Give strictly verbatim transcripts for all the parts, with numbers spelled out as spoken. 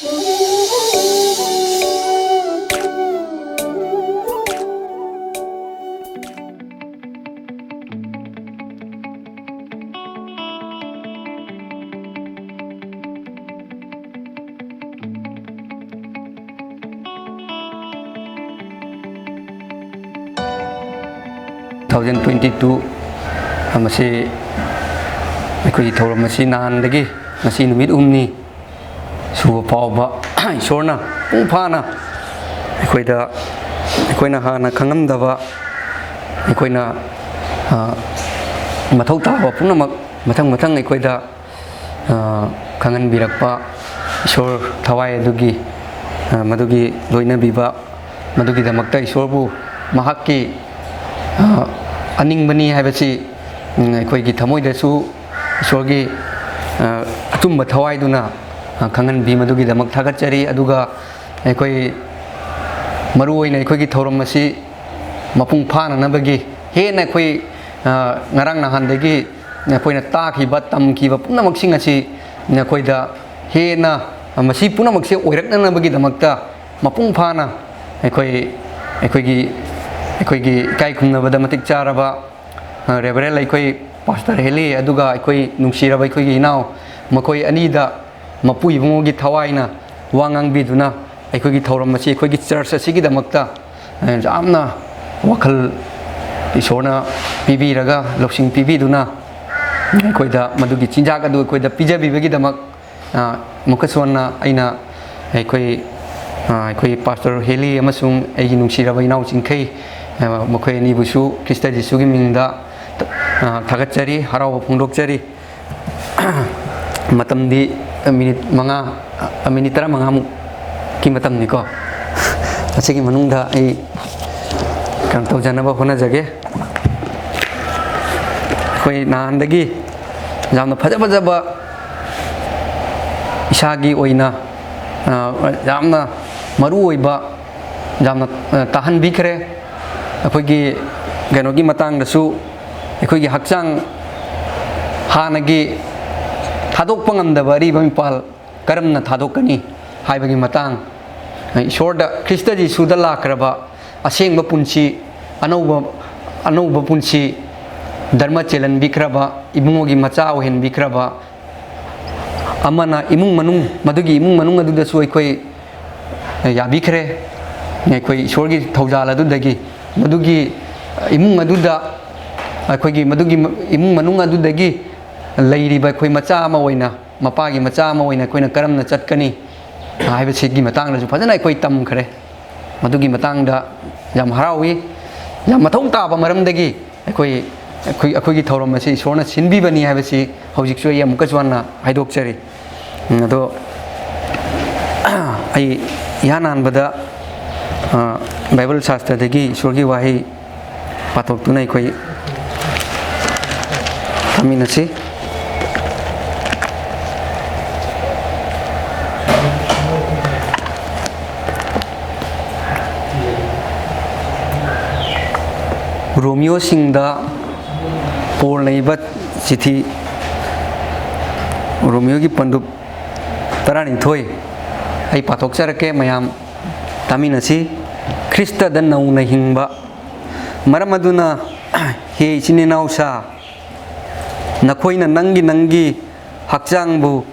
Two thousand twenty two, ꯃꯁꯤ ꯑꯩꯈꯣꯏꯒꯤ ꯊꯧꯔꯝ ꯑꯁꯤ ꯅꯍꯥꯟꯗꯒꯤ, ꯉꯁꯤ ꯅꯨꯃꯤꯠ ꯍꯨꯝꯅꯤ ꯁꯨꯕ ꯐꯥꯎꯕ ꯏꯁꯣꯔꯅ ꯃꯄꯨꯡ ꯐꯥꯅ ꯑꯩꯈꯣꯏꯗ, ꯑꯩꯈꯣꯏꯅ ꯍꯥꯟꯅ ꯈꯪꯉꯝꯗꯕ, ꯑꯩꯈꯣꯏꯅ, ꯑ, ꯃꯊꯧ ꯇꯥꯕ ꯄꯨꯝꯅꯃꯛ ꯃꯊꯪ ꯃꯊꯪ ꯑꯩꯈꯣꯏꯗ, ꯑ, ꯈꯪꯍꯟꯕꯤꯔꯛꯄ ꯏꯁꯣꯔ ꯊꯋꯥꯏ ꯑꯗꯨꯒꯤ, ꯑ, ꯃꯗꯨꯒꯤ ꯂꯣꯏꯅꯕꯤꯕ, ꯃꯗꯨꯒꯤꯗꯃꯛꯇ ꯏꯁꯣꯔꯕꯨ ꯃꯍꯥꯛꯀꯤ, ꯑ, ꯑꯅꯤꯡꯕꯅꯤ ꯍꯥꯏꯕꯁꯤ, ꯎꯝ, ꯑꯩꯈꯣꯏꯒꯤ ꯊꯃꯣꯏꯗꯁꯨ ꯏꯁꯣꯔꯒꯤ, ꯑ, ꯑꯆꯨꯝꯕ ꯊꯋꯥꯏꯗꯨꯅ, ꯑ, ꯈꯪꯍꯟꯕꯤ, ꯃꯗꯨꯒꯤꯗꯃꯛ ꯊꯥꯒꯠꯆꯔꯤ꯫ ꯑꯗꯨꯒ ꯑꯩꯈꯣꯏ ꯃꯔꯨ ꯑꯣꯏꯅ ꯑꯩꯈꯣꯏꯒꯤ ꯊꯧꯔꯝ ꯑꯁꯤ ꯃꯄꯨꯡ ꯐꯥꯅꯅꯕꯒꯤ ꯍꯦꯟꯅ ꯑꯩꯈꯣꯏ, ꯑ, ꯉꯔꯥꯡ ꯅꯍꯥꯟꯗꯒꯤ ꯑꯩꯈꯣꯏꯅ ꯇꯥꯈꯤꯕ, ꯇꯝꯈꯤꯕ ꯄꯨꯝꯅꯃꯛꯁꯤꯡ ꯑꯁꯤ ꯅꯈꯣꯏꯗ ꯍꯦꯟꯅ, ꯑ, ꯃꯁꯤ ꯄꯨꯝꯅꯃꯛꯁꯦ ꯑꯣꯏꯔꯛꯅꯅꯕꯒꯤꯗꯃꯛꯇ ꯃꯄꯨꯡ ꯐꯥꯅ ꯑꯩꯈꯣꯏ, ꯑꯩꯈꯣꯏꯒꯤ, ꯑꯩꯈꯣꯏꯒꯤ ꯏꯀꯥꯏ ꯈꯨꯝꯅꯕꯗ ꯃꯇꯤꯛ ꯆꯥꯔꯕ, ꯑ, ꯔꯦꯚꯔꯦꯟ ꯑꯩꯈꯣꯏ ꯄꯥꯁꯇꯔ ꯍꯦꯂꯤ, ꯑꯗꯨꯒ ꯑꯩꯈꯣꯏ ꯅꯨꯡꯁꯤꯔꯕ ꯑꯩꯈꯣꯏꯒꯤ ꯏꯅꯥꯎ, ꯃꯈꯣꯏ ꯑꯅꯤꯗ ꯃꯄꯨ ꯏꯕꯨꯡꯉꯣꯒꯤ ꯊꯋꯥꯏꯅ ꯋꯥ ꯉꯥꯡꯕꯤꯗꯨꯅ ꯑꯩꯈꯣꯏꯒꯤ ꯊꯧꯔꯝ ꯑꯁꯤ, ꯑꯩꯈꯣꯏꯒꯤ ꯆꯔꯆ ꯑꯁꯤꯒꯤꯗꯃꯛꯇ, ꯑ, ꯌꯥꯝꯅ ꯋꯥꯈꯜ ꯏꯁꯣꯔꯅ ꯄꯤꯕꯤꯔꯒ, ꯂꯧꯁꯤꯡ ꯄꯤꯕꯤꯗꯨꯅ ꯑꯩꯈꯣꯏꯗ ꯃꯗꯨꯒꯤ ꯆꯤꯟꯖꯥꯛ ꯑꯗꯨ ꯑꯩꯈꯣꯏꯗ ꯄꯤꯖꯕꯤꯕꯒꯤꯗꯃꯛ, ꯑ, ꯑꯃꯨꯛꯀꯁꯨ ꯍꯟꯅ ꯑꯩꯅ ꯑꯩꯈꯣꯏ, ꯑ, ꯑꯩꯈꯣꯏ ꯄꯥꯁꯇꯔ ꯍꯦꯂꯤ ꯑꯃꯁꯨꯡ ꯑꯩꯒꯤ ꯅꯨꯡꯁꯤꯔꯕ ꯏꯅꯥꯎ ꯆꯤꯡꯈꯩ, ꯑ, ꯃꯈꯣꯏ ꯑꯅꯤꯕꯨꯁꯨ ꯈ꯭ꯔꯤꯁꯇ ꯖꯤꯁꯨꯒꯤ ꯃꯤꯡꯗ, ꯑ, ꯊꯥꯒꯠꯆꯔꯤ, ꯍꯔꯥꯎꯕ ꯐꯣꯡꯗꯣꯛꯆꯔꯤ꯫ ꯃꯇꯝꯗꯤ ꯃꯤꯅꯤꯠ ꯃꯉꯥ, ꯃꯤꯅꯤꯠ ꯇꯔꯥꯃꯉꯥꯃꯨꯛꯀꯤ ꯃꯇꯝꯅꯤꯀꯣ꯫ ꯑꯁꯤꯒꯤ ꯃꯅꯨꯡꯗ ꯑꯩ ꯀꯩꯅꯣ ꯇꯧꯖꯅꯕ ꯍꯣꯠꯅꯖꯒꯦ꯫ ꯑꯩꯈꯣꯏ ꯅꯍꯥꯟꯗꯒꯤ ꯌꯥꯝꯅ ꯐꯖ ꯐꯖꯕ, ꯏꯁꯥꯒꯤ ꯑꯣꯏꯅ, ꯑ, ꯌꯥꯝꯅ ꯃꯔꯨ ꯑꯣꯏꯕ, ꯌꯥꯝꯅ, ꯑ, ꯇꯥꯍꯟꯕꯤꯈ꯭ꯔꯦ꯫ ꯑꯩꯈꯣꯏꯒꯤ ꯀꯩꯅꯣꯒꯤ ꯃꯇꯥꯡꯗꯁꯨ, ꯑꯩꯈꯣꯏꯒꯤ ꯍꯛꯆꯥꯡ ꯍꯥꯟꯅꯒꯤ ꯊꯥꯗꯣꯛꯄ ꯉꯝꯗꯕ ꯑꯔꯤꯕ ꯃꯤꯄꯥꯜ ꯀꯔꯝꯅ ꯊꯥꯗꯣꯛꯀꯅꯤ? ꯍꯥꯏꯕꯒꯤ ꯃꯇꯥꯡ, ꯏꯁꯣꯔꯗ, ꯈ꯭ꯔꯤꯁꯇ ꯖꯤꯁꯨꯗ ꯂꯥꯛꯈ꯭ꯔꯕ ꯑꯁꯦꯡꯕ ꯄꯨꯟꯁꯤ, ꯑꯅꯧꯕ, ꯑꯅꯧꯕ ꯄꯨꯟꯁꯤ, ꯙꯔꯃ ꯆꯦꯜꯍꯟꯕꯤꯈ꯭ꯔꯕ ꯏꯕꯨꯡꯉꯣꯒꯤ ꯃꯆꯥ ꯑꯣꯏꯍꯟꯕꯤꯈ꯭ꯔꯕ ꯑꯃꯅ ꯏꯃꯨꯡ ꯃꯅꯨꯡ, ꯃꯗꯨꯒꯤ ꯏꯃꯨꯡ ꯃꯅꯨꯡ ꯑꯗꯨꯗꯁꯨ ꯑꯩꯈꯣꯏ ꯌꯥꯕꯤꯈ꯭ꯔꯦ꯫ ꯑꯩꯈꯣꯏ ꯏꯁꯣꯔꯒꯤ ꯊꯧꯖꯥꯜ ꯑꯗꯨꯗꯒꯤ, ꯃꯗꯨꯒꯤ ꯏꯃꯨꯡ ꯑꯗꯨꯗ, ꯑꯩꯈꯣꯏꯒꯤ ꯃꯗꯨꯒꯤ ꯏꯃꯨꯡ ꯃꯅꯨꯡ ꯑꯗꯨꯗꯒꯤ ꯂꯩꯔꯤꯕ ꯑꯩꯈꯣꯏ ꯃꯆꯥ ꯑꯃ ꯑꯣꯏꯅ, ꯃꯄꯥꯒꯤ ꯃꯆꯥ ꯑꯃ ꯑꯣꯏꯅ ꯑꯩꯈꯣꯏꯅ ꯀꯔꯝꯅ ꯆꯠꯀꯅꯤ ꯍꯥꯏꯕꯁꯤꯒꯤ ꯃꯇꯥꯡꯗꯁꯨ ꯐꯖꯅ ꯑꯩꯈꯣꯏ ꯇꯝꯈ꯭ꯔꯦ꯫ ꯃꯗꯨꯒꯤ ꯃꯇꯥꯡꯗ ꯌꯥꯝ ꯍꯔꯥꯎꯏ꯫ ꯌꯥꯝ ꯃꯊꯧ ꯇꯥꯕ ꯃꯔꯝꯗꯒꯤ ꯑꯩꯈꯣꯏ, ꯑꯩꯈꯣꯏ, ꯑꯩꯈꯣꯏꯒꯤ ꯊꯧꯔꯝ ꯑꯁꯤ ꯏꯁꯣꯔꯅ ꯁꯤꯟꯕꯤꯕꯅꯤ ꯍꯥꯏꯕꯁꯤ ꯍꯧꯖꯤꯛꯁꯨ ꯑꯩ ꯑꯃꯨꯛꯀꯁꯨ ꯍꯟꯅ ꯍꯥꯏꯗꯣꯛꯆꯔꯤ꯫ ꯎꯝ, ꯑꯗꯣ ꯑꯩ ꯏꯍꯥꯟ ꯍꯥꯟꯕꯗ, ꯑ, ꯕꯥꯏꯕꯜ ꯁꯥꯁꯇ꯭ꯔꯗꯒꯤ ꯏꯁꯣꯔꯒꯤ ꯋꯥꯍꯩ ꯄꯥꯊꯣꯛꯇꯨꯅ ꯑꯩꯈꯣꯏ ꯇꯥꯃꯤꯟꯅꯁꯤ꯫ ꯔꯣꯃꯤꯌꯣꯁꯤꯡꯗ ꯄꯣꯜꯅ ꯏꯕ ꯆꯤꯊꯤ, ꯔꯣꯃꯤꯌꯣꯒꯤ ꯄꯟꯗꯨꯞ ꯇꯔꯥꯅꯤꯊꯣꯏ ꯑꯩ ꯄꯥꯊꯣꯛꯆꯔꯛꯀꯦ, ꯃꯌꯥꯝ ꯇꯥꯃꯤꯟꯅꯁꯤ꯫ ꯈ꯭ꯔꯤꯁꯇꯗ ꯅꯧꯅ ꯍꯤꯡꯕ꯫ ꯃꯔꯝ ꯑꯗꯨꯅ, ꯍꯦ ꯏꯆꯤꯟ ꯏꯅꯥꯎꯁꯥ, ꯅꯈꯣꯏꯅ ꯅꯪꯒꯤ ꯅꯪꯒꯤ ꯍꯛꯆꯥꯡꯕꯨ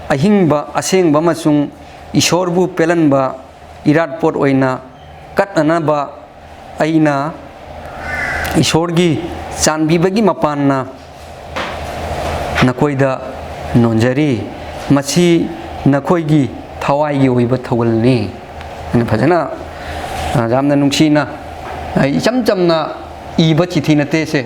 ꯑꯍꯤꯡꯕ, ꯑꯁꯦꯡꯕ ꯑꯃꯁꯨꯡ ꯏꯁꯣꯔꯕꯨ ꯄꯦꯜꯍꯟꯕ ꯏꯔꯥꯠꯄꯣꯠ ꯑꯣꯏꯅ ꯀꯠꯅꯅꯕ ꯑꯩꯅ ꯏꯁꯣꯔꯒꯤ ꯆꯥꯟꯕꯤꯕꯒꯤ ꯃꯄꯥꯟꯅ ꯅꯈꯣꯏꯗ ꯅꯣꯟꯖꯔꯤ꯫ ꯃꯁꯤ ꯅꯈꯣꯏꯒꯤ ꯊꯋꯥꯏꯒꯤ ꯑꯣꯏꯕ ꯊꯧꯒꯜꯅꯤ꯫ ꯑꯩꯅ ꯐꯖꯅ, ꯑ, ꯌꯥꯝꯅ ꯅꯨꯡꯁꯤꯅ, ꯑ, ꯏꯆꯝ ꯆꯝꯅ ꯏꯕ ꯆꯤꯊꯤ ꯅꯠꯇꯦ ꯁꯦ꯫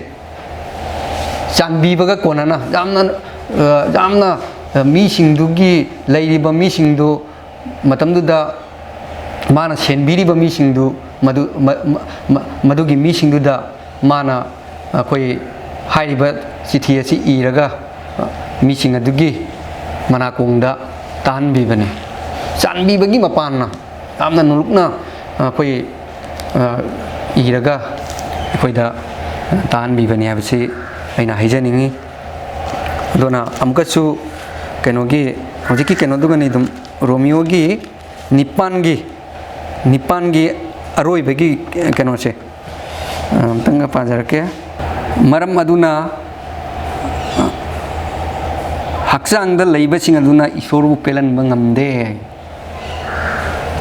ꯆꯥꯟꯕꯤꯕꯒ ꯀꯣꯟꯅꯅ ꯌꯥꯝꯅ, ꯑ, ꯌꯥꯝꯅ, ꯑ, ꯃꯤꯁꯤꯡꯗꯨꯒꯤ, ꯂꯩꯔꯤꯕ ꯃꯤꯁꯤꯡꯗꯨ ꯃꯇꯝꯗꯨꯗ ꯃꯥꯅ ꯁꯦꯟꯕꯤꯔꯤꯕ ꯃꯤꯁꯤꯡꯗꯨ, ꯃꯗꯨ, ꯃ-, ꯃ-, ꯃ-, ꯃꯗꯨꯒꯤ ꯃꯤꯁꯤꯡꯗꯨꯗ ꯃꯥꯅ ꯑꯩꯈꯣꯏ ꯍꯥꯏꯔꯤꯕ ꯆꯤꯊꯤ ꯑꯁꯤ ꯏꯔꯒ, ꯑ, ꯃꯤꯁꯤꯡ ꯑꯗꯨꯒꯤ ꯃꯅꯥꯀꯣꯡꯗ ꯇꯥꯍꯟꯕꯤꯕꯅꯤ꯫ ꯆꯥꯟꯕꯤꯕꯒꯤ ꯃꯄꯥꯟꯅ ꯌꯥꯝꯅ ꯅꯣꯂꯨꯛꯅ ꯑꯩꯈꯣꯏ, ꯑ, ꯏꯔꯒ ꯑꯩꯈꯣꯏꯗ ꯇꯥꯍꯟꯕꯤꯕꯅꯤ ꯍꯥꯏꯕꯁꯤ ꯑꯩꯅ ꯍꯥꯏꯖꯅꯤꯡꯉꯤ꯫ ꯑꯗꯨꯅ ꯑꯃꯨꯛꯀꯁꯨ ꯀꯩꯅꯣꯒꯤ, ꯍꯧꯖꯤꯛꯀꯤ ꯀꯩꯅꯣꯗꯨꯒꯅꯤ ꯑꯗꯨꯝ ꯔꯣꯃꯤꯌꯣꯒꯤ ꯅꯤꯄꯥꯟꯒꯤ, ꯅꯤꯄꯥꯟꯒꯤ ꯑꯔꯣꯏꯕꯒꯤ ꯀꯩꯅꯣꯁꯦ, ꯑ, ꯑꯝꯇꯪꯒ ꯄꯥꯖꯔꯛꯀꯦ꯫ "ꯃꯔꯝ ꯑꯗꯨꯅ ꯍꯛꯆꯥꯡꯗ ꯂꯩꯕꯁꯤꯡ ꯑꯗꯨꯅ ꯏꯁꯣꯔꯕꯨ ꯄꯦꯜꯍꯟꯕ ꯉꯝꯗꯦ꯫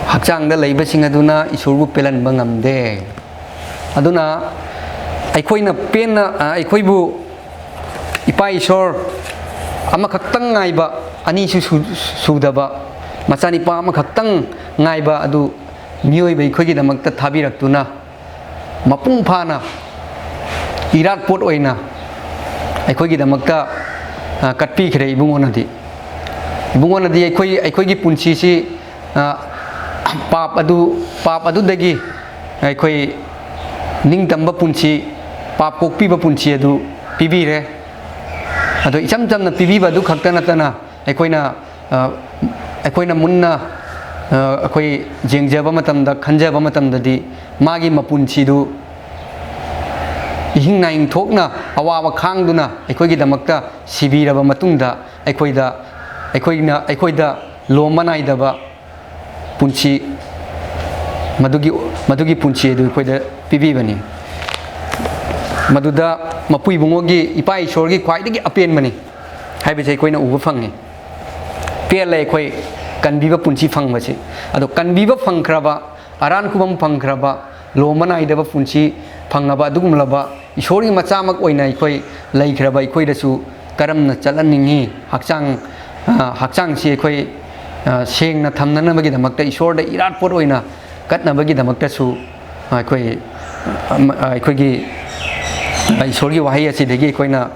ꯍꯛꯆꯥꯡꯗ ꯂꯩꯕꯁꯤꯡ ꯑꯗꯨꯅ ꯏꯁꯣꯔꯕꯨ ꯄꯦꯜꯍꯟꯕ ꯉꯝꯗꯦ"꯫ ꯑꯗꯨꯅ ꯑꯩꯈꯣꯏꯅ ꯄꯦꯟꯅ, ꯑ, ꯑꯩꯈꯣꯏꯕꯨ ꯏꯄꯥ ꯏꯁꯣꯔ ꯑꯃꯈꯛꯇꯪ ꯉꯥꯏꯕ, ꯑꯅꯤꯁꯨ ꯁꯨ-, ꯁꯨꯗꯕ ꯃꯆꯥꯅꯤꯄꯥ ꯑꯃꯈꯛꯇꯪ ꯉꯥꯏꯕ ꯑꯗꯨ ꯃꯤꯑꯣꯏꯕ ꯑꯩꯈꯣꯏꯒꯤꯗꯃꯛꯇ ꯊꯥꯕꯤꯔꯛꯇꯨꯅ, ꯃꯄꯨꯡ ꯐꯥꯅ ꯏꯔꯥꯠꯄꯣꯠ ꯑꯣꯏꯅ ꯑꯩꯈꯣꯏꯒꯤꯗꯃꯛꯇ, ꯑ, ꯀꯠꯄꯤꯈ꯭ꯔꯦ ꯏꯕꯨꯡꯉꯣꯅꯗꯤ꯫ ꯏꯕꯨꯡꯉꯣꯅꯗꯤ ꯑꯩꯈꯣꯏ, ꯑꯩꯈꯣꯏꯒꯤ ꯄꯨꯟꯁꯤꯁꯤ, ꯑ, ꯄꯥꯞ ꯑꯗꯨ, ꯄꯥꯞ ꯑꯗꯨꯗꯒꯤ ꯑꯩꯈꯣꯏ ꯅꯤꯡꯇꯝꯕ ꯄꯨꯟꯁꯤ, ꯄꯥꯞ ꯀꯣꯛꯄꯤꯕ ꯄꯨꯟꯁꯤ ꯑꯗꯨ ꯄꯤꯕꯤꯔꯦ꯫ ꯑꯗꯣ ꯏꯆꯝ ꯆꯝꯅ ꯄꯤꯕꯤꯕ ꯑꯗꯨ ꯈꯛꯇ ꯅꯠꯇꯅ, ꯑꯩꯈꯣꯏꯅ, ꯑ, ꯑꯩꯈꯣꯏꯅ ꯃꯨꯟꯅ, ꯑ, ꯑꯩꯈꯣꯏ ꯌꯦꯡꯖꯕ ꯃꯇꯝꯗ, ꯈꯟꯖꯕ ꯃꯇꯝꯗꯗꯤ, ꯃꯥꯒꯤ ꯃꯄꯨꯟꯁꯤꯗꯨ ꯏꯍꯤꯡ ꯅꯥꯍꯤꯡ ꯊꯣꯛꯅ ꯑꯋꯥꯕ ꯈꯥꯡꯗꯨꯅ ꯑꯩꯈꯣꯏꯒꯤꯗꯃꯛꯇ ꯁꯤꯕꯤꯔꯕ ꯃꯇꯨꯡꯗ, ꯑꯩꯈꯣꯏꯗ, ꯑꯩꯈꯣꯏꯅ, ꯑꯩꯈꯣꯏꯗ ꯂꯣꯝꯕ ꯅꯥꯏꯗꯕ ꯄꯨꯟꯁꯤ, ꯃꯗꯨꯒꯤ, ꯃꯗꯨꯒꯤ ꯄꯨꯟꯁꯤ ꯑꯗꯨ ꯑꯩꯈꯣꯏꯗ ꯄꯤꯕꯤꯕꯅꯤ꯫ ꯃꯗꯨꯗ ꯃꯄꯨ ꯏꯕꯨꯡꯉꯣꯒꯤ, ꯏꯄꯥ ꯏꯁꯣꯔꯒꯤ ꯈ꯭ꯋꯥꯏꯗꯒꯤ ꯑꯄꯦꯟꯕꯅꯤ ꯍꯥꯏꯕꯁꯦ ꯑꯩꯈꯣꯏꯅ ꯎꯕ ꯐꯪꯉꯤ꯫ ꯄꯦꯜꯂꯦ ꯑꯩꯈꯣꯏ ꯀꯟꯕꯤꯕ ꯄꯨꯟꯁꯤ ꯐꯪꯕꯁꯦ꯫ ꯑꯗꯣ ꯀꯟꯕꯤꯕ ꯐꯪꯈ꯭ꯔꯕ, ꯑꯔꯥꯟ ꯈꯨꯕꯝ ꯐꯪꯈ꯭ꯔꯕ, ꯂꯣꯝꯕ ꯅꯥꯏꯗꯕ ꯄꯨꯟꯁꯤ ꯐꯪꯉꯕ ꯑꯗꯨꯒꯨꯝꯂꯕ ꯏꯁꯣꯔꯒꯤ ꯃꯆꯥꯃꯛ ꯑꯣꯏꯅ ꯑꯩꯈꯣꯏ ꯂꯩꯈ꯭ꯔꯕ ꯑꯩꯈꯣꯏꯗꯁꯨ ꯀꯔꯝꯅ ꯆꯠꯍꯟꯅꯤꯡꯉꯤ? ꯍꯛꯆꯥꯡ, ꯑ, ꯍꯛꯆꯥꯡꯁꯤ ꯑꯩꯈꯣꯏ, ꯑ, ꯁꯦꯡꯅ ꯊꯝꯅꯅꯕꯒꯤꯗꯃꯛꯇ, ꯏꯁꯣꯔꯗ ꯏꯔꯥꯠꯄꯣꯠ ꯑꯣꯏꯅ ꯀꯠꯅꯕꯒꯤꯗꯃꯛꯇꯁꯨ ꯑꯩꯈꯣꯏ, ꯑ, ꯑꯩꯈꯣꯏꯒꯤ, ꯑ, ꯏꯁꯣꯔꯒꯤ ꯋꯥꯍꯩ ꯑꯁꯤꯗꯒꯤ ꯑꯩꯈꯣꯏꯅ,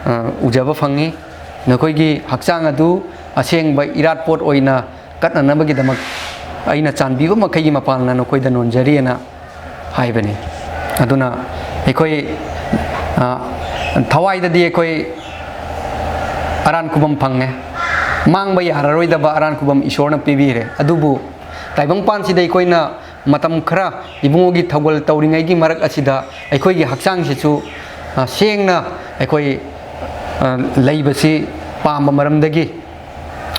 ꯑ, ꯎꯖꯕ ꯐꯪꯉꯤ꯫ "ꯅꯈꯣꯏꯒꯤ ꯍꯛꯆꯥꯡ ꯑꯗꯨ ꯑꯁꯦꯡꯕ ꯏꯔꯥꯠꯄꯣꯠ ꯑꯣꯏꯅ ꯀꯠꯅꯅꯕꯒꯤꯗꯃꯛ ꯑꯩꯅ ꯆꯥꯟꯕꯤꯕ ꯃꯈꯩꯒꯤ ꯃꯄꯥꯜꯅ ꯅꯈꯣꯏꯗ ꯅꯣꯟꯖꯔꯤ" ꯍꯥꯏꯅ ꯍꯥꯏꯕꯅꯤ꯫ ꯑꯗꯨꯅ ꯑꯩꯈꯣꯏ, ꯑ, ꯊꯋꯥꯏꯗꯗꯤ ꯑꯩꯈꯣꯏ ꯑꯔꯥꯟ ꯈꯨꯕꯝ ꯐꯪꯉꯦ꯫ ꯃꯥꯡꯕ ꯌꯥꯔꯔꯣꯏꯗꯕ ꯑꯔꯥꯟ ꯈꯨꯕꯝ ꯏꯁꯣꯔꯅ ꯄꯤꯕꯤꯔꯦ꯫ ꯑꯗꯨꯕꯨ ꯇꯥꯏꯕꯪꯄꯥꯟꯁꯤꯗ ꯑꯩꯈꯣꯏꯅ ꯃꯇꯝ ꯈꯔ ꯏꯕꯨꯡꯉꯣꯒꯤ ꯊꯧꯒꯜ ꯇꯧꯔꯤꯉꯩꯒꯤ ꯃꯔꯛ ꯑꯁꯤꯗ ꯑꯩꯈꯣꯏꯒꯤ ꯍꯛꯆꯥꯡꯁꯤꯁꯨ, ꯑ, ꯁꯦꯡꯅ ꯑꯩꯈꯣꯏ, ꯑ, ꯂꯩꯕꯁꯤ ꯄꯥꯝꯕ ꯃꯔꯝꯗꯒꯤ